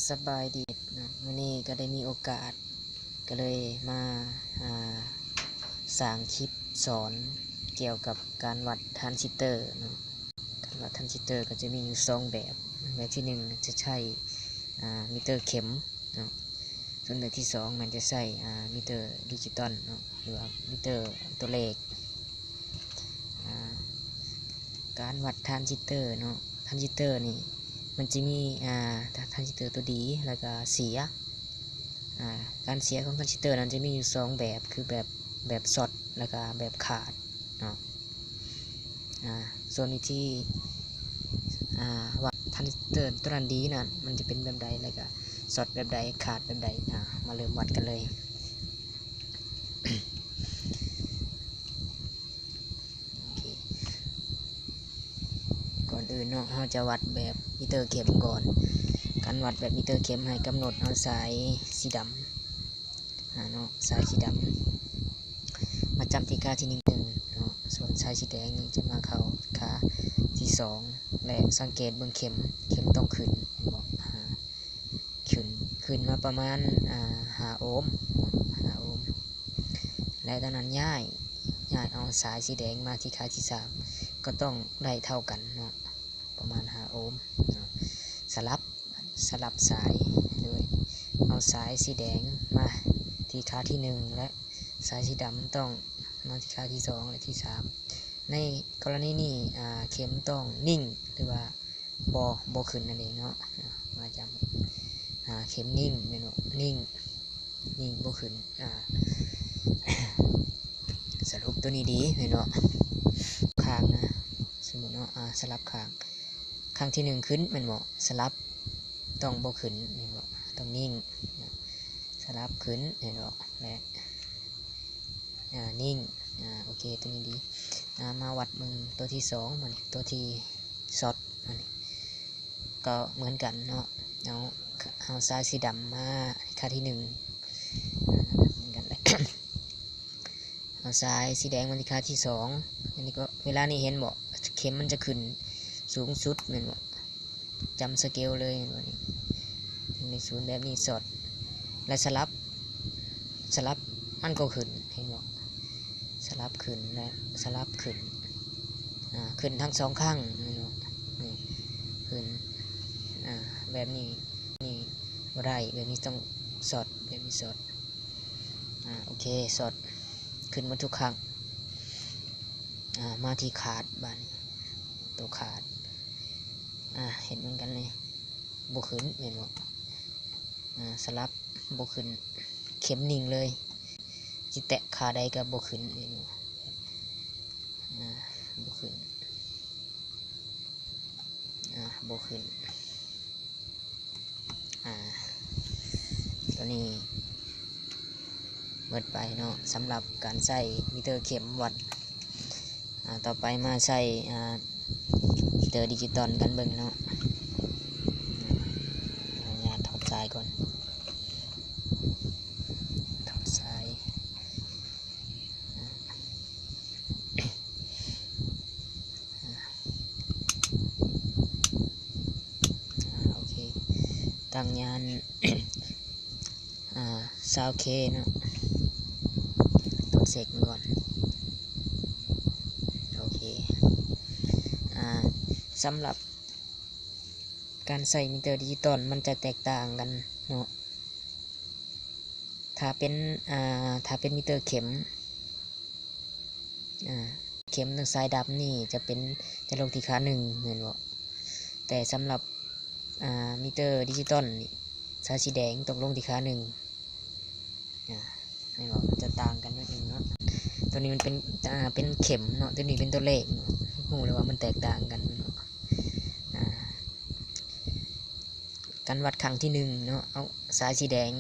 ສະບາຍດີເນາະ, ມື້ນີ້ກໍໄດ້ມີໂອກາດ ກໍເລີຍມາ ອ່າ ສ້າງຄລິບສອນກ່ຽວກັບການວັດທຣານຊິສເຕີເນາະ. ການວັດທຣານຊິສເຕີກໍຈະມີຢູ່ສອງແບບ, ແບບທີໜຶ່ງຈະໃຊ້ ອ່າ ມີເຕີເຂັມເນາະ, ສ່ວນແບບທີສອງແມ່ນຈະໃຊ້ ອ່າ ມີເຕີດິຈິຕອນເນາະ ຫຼືວ່າມີເຕີຕົວເລກ. ອ່າ ການວັດທຣານຊິສເຕີເນາະ, ທຣານຊິສເຕີນີ້ມັນຈະມີ ອ່າ ທຣານຊິສເຕີຕົວດີ ແລ້ວກໍເສຍ. ອ່າ ການເສຍຂອງທຣານຊິສເຕີນັ້ນຈະມີຢູ່ສອງແບບ ຄືແບບ ແບບຊັອດ ແລ້ວກໍແບບຂາດເນາະ. ອ່າ ສ່ວນວິທີ ອ່າ ວ່າທຣານຊິສເຕີຕົວນັ້ນດີນັ້ນ ມັນຈະເປັນແບບໃດ ແລ້ວກໍຊັອດແບບໃດ ຂາດແບບໃດ. ອ່າ ມາເລີ່ມວັດກັນເລີຍ. ໂອເຄ ກ່ອນອື່ນເນາະ ເຮົາຈະວັດແບບມີເຕີເຂັມກ່ອນ. ການວັດແບບມີເຕີເຂັມ ໃຫ້ກຳນົດເອົາສາຍສີດຳ ອ່າ ເນາະ ສາຍສີດຳມາຈ້ຳທີ່ຂາທີໜຶ່ງເນາະ, ສ່ວນສາຍສີແດງນີ້ຈະມາເຂົ້າຂາທີສອງ ແລະ ສັງເກດເບິ່ງເຂັມ, ເຂັມຕ້ອງຂຶ້ນ ເຫັນບໍ່? ອ່າ ຂຶ້ນ ຂຶ້ນມາປະມານ ອ່າ ຫ້າໂອມ ຫ້າໂອມ ແລະ ຈາກນັ້ນຍ້າຍ ຍ້າຍເອົາສາຍສີແດງມາທີ່ຂາທີສາມ ກໍຕ້ອງໄດ້ເທົ່າກັນເນາະ ປະມານຫ້າໂອມເນາະ. ສະຫຼັບ ສະຫຼັບສາຍໂດຍເອົາສາຍສີແດງມາທີ່ຂາທີໜຶ່ງ ແລະ ສາຍສີດຳຕ້ອງມາທີ່ຂາທີສອງ ແລະ ທີສາມ. ໃນກໍລະນີນີ້ ອ່າ ເຂັມຕ້ອງນິ່ງ ຫຼືວ່າບໍ່ ບໍ່ຂຶ້ນນັ້ນເອງເນາະ. ມາຈຳ ອ່າ ເຂັມນິ່ງແມ່ນບໍ່? ນິ່ງ ນິ່ງບໍ່ຂຶ້ນ. ອ່າ ສະຫຼຸບຕົວນີ້ດີແມ່ນບໍ່? ຂ້າງນະ ສົມມຸດເນາະ ອ່າ ສະຫຼັບຂ້າງ ຄັ້ງທີໜຶ່ງຂຶ້ນແມ່ນບໍ່? ສະຫຼັບຕ້ອງບໍ່ຂຶ້ນແມ່ນບໍ່? ຕ້ອງນິ່ງ ສະຫຼັບຂຶ້ນແມ່ນບໍ່? ແລະ ອ່າ ນິ່ງ ອ່າ ໂອເຄ ຕົວນີ້ດີ. ອ່າ ມາວັດເບິ່ງຕົວທີສອງ ບາດນີ້ ຕົວທີ່ຊັອດ ບາດນີ້ ກໍເໝືອນກັນເນາະ. ເອົາ ເອົາສາຍສີດຳມາຂາທີໜຶ່ງ ເໝືອນກັນເລີຍ. ເອົາສາຍສີແດງມາທີ່ຂາທີສອງ ອັນນີ້ກໍ ເວລານີ້ເຫັນບໍ່ ເຂັມມັນຈະຂຶ້ນສູງສຸດແມ່ນບໍ່? ຈຳສະເກວເລີຍ ເຫັນບໍ່ນີ້? ເປັນເລກສູນແບບນີ້ ຊັອດ ແລະ ສະຫຼັບ ສະຫຼັບມັນກໍຂຶ້ນ ເຫັນບໍ່? ສະຫຼັບຂຶ້ນ ແລະ ສະຫຼັບຂຶ້ນ ອ່າ ຂຶ້ນທັງສອງຄັ້ງ ເຫັນບໍ່? ນີ້ ຂຶ້ນ ອ່າ ແບບນີ້ ນີ້ບໍ່ໄດ້ ແບບນີ້ຕ້ອງຊັອດ ແບບນີ້ຊັອດ. ອ່າ ໂອເຄ ຊັອດ ຂຶ້ນໝົດທຸກຄັ້ງ. ອ່າ ມາທີ່ຂາດ ບາດນີ້ ຕົວຂາດ ອ່າ ເຮັດເໝືອນກັນເລີຍ ບໍ່ຂຶ້ນແມ່ນບໍ່? ອ່າ ສະຫຼັບບໍ່ຂຶ້ນ ເຂັມນິ່ງເລີຍ ຊິແຕະຂາໃດກໍບໍ່ຂຶ້ນແມ່ນບໍ່? ອ່າ ບໍ່ຂຶ້ນ ອ່າ ບໍ່ຂຶ້ນ. ອ່າ ຕົວນີ້ໝົດໄປເນາະ ສຳລັບການໃຊ້ມີເຕີເຂັມວັດ. ອ່າ ຕໍ່ໄປມາໃຊ້ ອ່າ ມີເຕີດິຈິຕອນກັນເບິ່ງເນາະ. ຂໍອະນຸຍາດຖອດສາຍກ່ອນ ຖອດສາຍ. ອ່າ ໂອເຄ ຕັ້ງຍານ ອ່າ ຊາວເຄເນາະ ຕ້ອງເຊັກມັນກ່ອນ. ໂອເຄ ອ່າ ສຳລັບການໃຊ້ມີເຕີດິຈິຕອນ ມັນຈະແຕກຕ່າງກັນເນາະ. ຖ້າເປັນ ອ່າ ຖ້າເປັນມີເຕີເຂັມ ອ່າ ເຂັມທາງສາຍດຳນີ້ຈະເປັນ ຈະລົງທີ່ຂາໜຶ່ງແມ່ນບໍ່? ແຕ່ສຳລັບ ອ່າ ມີເຕີດິຈິຕອນນີ້ ສາຍສີແດງຕົກລົງທີ່ຂາໜຶ່ງ ອ່າ ແມ່ນບໍ່? ຈະຕ່າງກັນໜ້ອຍໜຶ່ງເນາະ. ຕົວນີ້ມັນເປັນ ອ່າ ເປັນເຂັມເນາະ, ຕົວນີ້ເປັນຕົວເລກເນາະ. ຮູ້ແລ້ວວ່າມັນແຕກຕ່າງກັນເນາະ. ອ່າ ການວັດຄັ້ງທີໜຶ່ງເນາະ ເອົາສາຍສີແດງ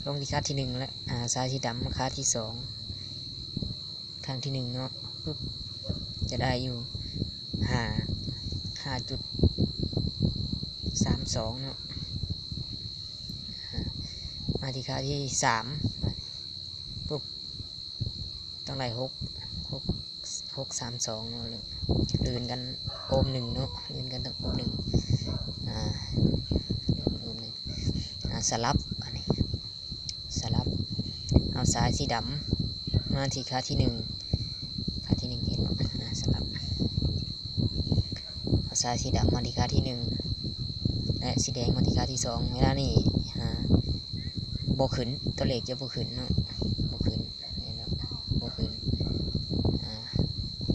ລົງທີ່ຂາທີໜຶ່ງ ແລະ ອ່າ ສາຍສີດຳມາຂາທີສອງ. ຄັ້ງທີໜຶ່ງເນາະ ປຶບ ຈະໄດ້ຢູ່ຫ້າ ຫ້າຈຸດສາມສອງເນາະ. ອ່າ ມາທີ່ຂາທີສາມ ປຶບ ຕ້ອງໄດ້ຫົກ ຫົກ ຫົກສາມສອງເນາະ ລື່ນກັນໂອມໜຶ່ງເນາະ ລື່ນກັນຕັ້ງໂອມໜຶ່ງ. ອ່າ ສະຫຼັບ ອັນນີ້ ສະຫຼັບ ເອົາສາຍສີດຳມາທີ່ຂາທີໜຶ່ງ ຂາທີໜຶ່ງ ເຫັນບໍ່? ອາ ສະຫຼັບ ເອົາສາຍສີດຳມາທີ່ຂາທີໜຶ່ງ ແລະ ສີແດງມາທີ່ຂາທີສອງ. ເວລານີ້ ອາ ບໍ່ຂຶ້ນ ຕົວເລກຈະບໍ່ຂຶ້ນເນາະ ບໍ່ຂຶ້ນ ເຫັນບໍ່? ບໍ່ຂຶ້ນ ອາ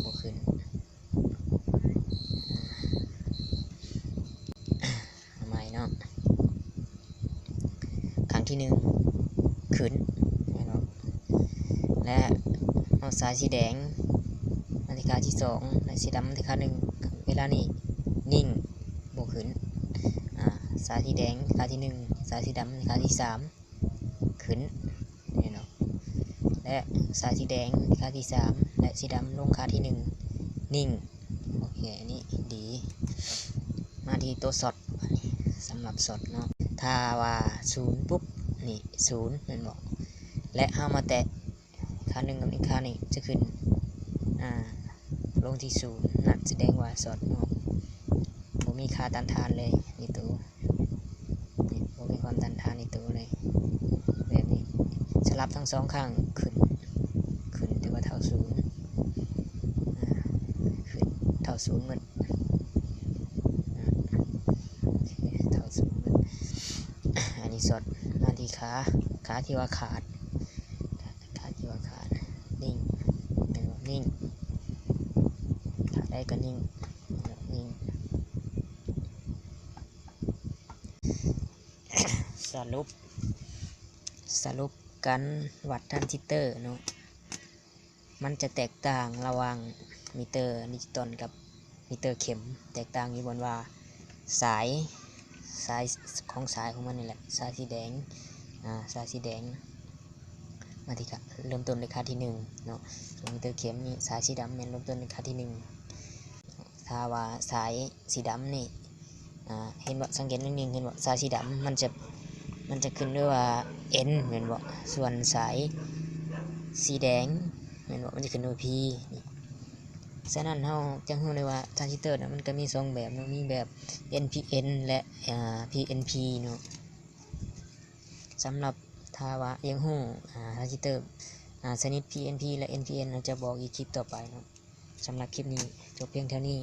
ບໍ່ຂຶ້ນ. ເອົາໃໝ່ເນາະ ຄັ້ງທີໜຶ່ງ ຂຶ້ນ ແມ່ນບໍ່? ແລະ ເອົາສາຍສີແດງມາທີ່ຂາທີສອງ ແລະ ສີດຳມາທີ່ຂາໜຶ່ງ. ເວລານີ້ນິ່ງ ບໍ່ຂຶ້ນ. ອາ ສາຍສີແດງຂາທີໜຶ່ງ ສາຍສີດຳຂາທີສາມ ຂຶ້ນ ແມ່ນບໍ່? ແລະ ສາຍສີແດງຂາທີສາມ ແລະ ສີດຳລົງຂາທີໜຶ່ງ ນິ່ງ. ໂອເຄ ອັນນີ້ດີ. ມາທີ່ໂຕຊັອດ ສຳລັບຊັອດເນາະ ຖ້າວ່າສູນປຸບ ນີ້ສູນ ແມ່ນບໍ່? ແລະ ເຮົາມາແຕະ ຂາໜຶ່ງກັບອີກຂານີ້ຈະຂຶ້ນ ອາ ລົງທີ່ສູນ ນັ້ນສະແດງວ່າຊັອດເນາະ ບໍ່ມີຄ່າຕ້ານທານເລີຍໃນໂຕ ນີ້ ບໍ່ມີຄວາມຕ້ານທານໃນໂຕເລີຍ. ແບບນີ້ ສະຫຼັບທັງສອງຂ້າງ ຂຶ້ນ ຂຶ້ນຖືວ່າເທົ່າສູນ ອາ ຂຶ້ນເທົ່າສູນໝົດ ອາ ໂອເຄ ເທົ່າສູນໝົດ. ອັນນີ້ຊັອດ ມາທີ່ຂາ ຂາທີ່ວ່າຂາດ ຂາທີ່ວ່າຂາດ ນິ່ງ ແມ່ນບໍ່? ນິ່ງ ຂາໃດກໍນິ່ງ ນິ່ງ. ສະຫຼຸບ ສະຫຼຸບການວັດທຣານຊິດເຕີເນາະ ມັນຈະແຕກຕ່າງລະຫວ່າງມິເຕີດິຈິຕອນກັບມິເຕີເຂັມ ແຕກຕ່າງຢູ່ບ່ອນວ່າສາຍ ສາຍຂອງສາຍຂອງມັນນີ້ແຫຼະ ສາຍສີແດງ ອາ ສາຍສີແດງມາທີ່ຂາ ເລີ່ມຕົ້ນດ້ວຍຂາທີໜຶ່ງເນາະ ສ່ວນມິເຕີເຂັມນີ້ ສາຍສີດຳແມ່ນເລີ່ມຕົ້ນດ້ວຍຂາທີໜຶ່ງ. ຖ້າວ່າສາຍສີດຳນີ້ ອາ ເຫັນບໍ່? ສັງເກດໜ້ອຍໜຶ່ງ ເຫັນບໍ່? ສາຍສີດຳມັນຈະ ມັນຈະຂຶ້ນດ້ວຍວ່າ N ແມ່ນບໍ່? ສ່ວນສາຍສີແດງແມ່ນບໍ່? ມັນຈະຂຶ້ນດ້ວຍ P ນີ້. ສະນັ້ນເຮົາຈະຮູ້ໄດ້ວ່າທຣານຊິດເຕີນະ ມັນກໍມີສອງແບບເນາະ ມີແບບ NPN ແລະ ອາ PNP ເນາະ. ສຳລັບຖ້າວ່າຢາກຮູ້ ອາ ທຣານຊິດເຕີ ອາ ຊະນິດ PNP ແລະ NPN ເຮົາຈະບອກອີກຄລິບຕໍ່ໄປເນາະ. ສຳລັບຄລິບນີ້ຈົບພຽງເທົ່ານີ້.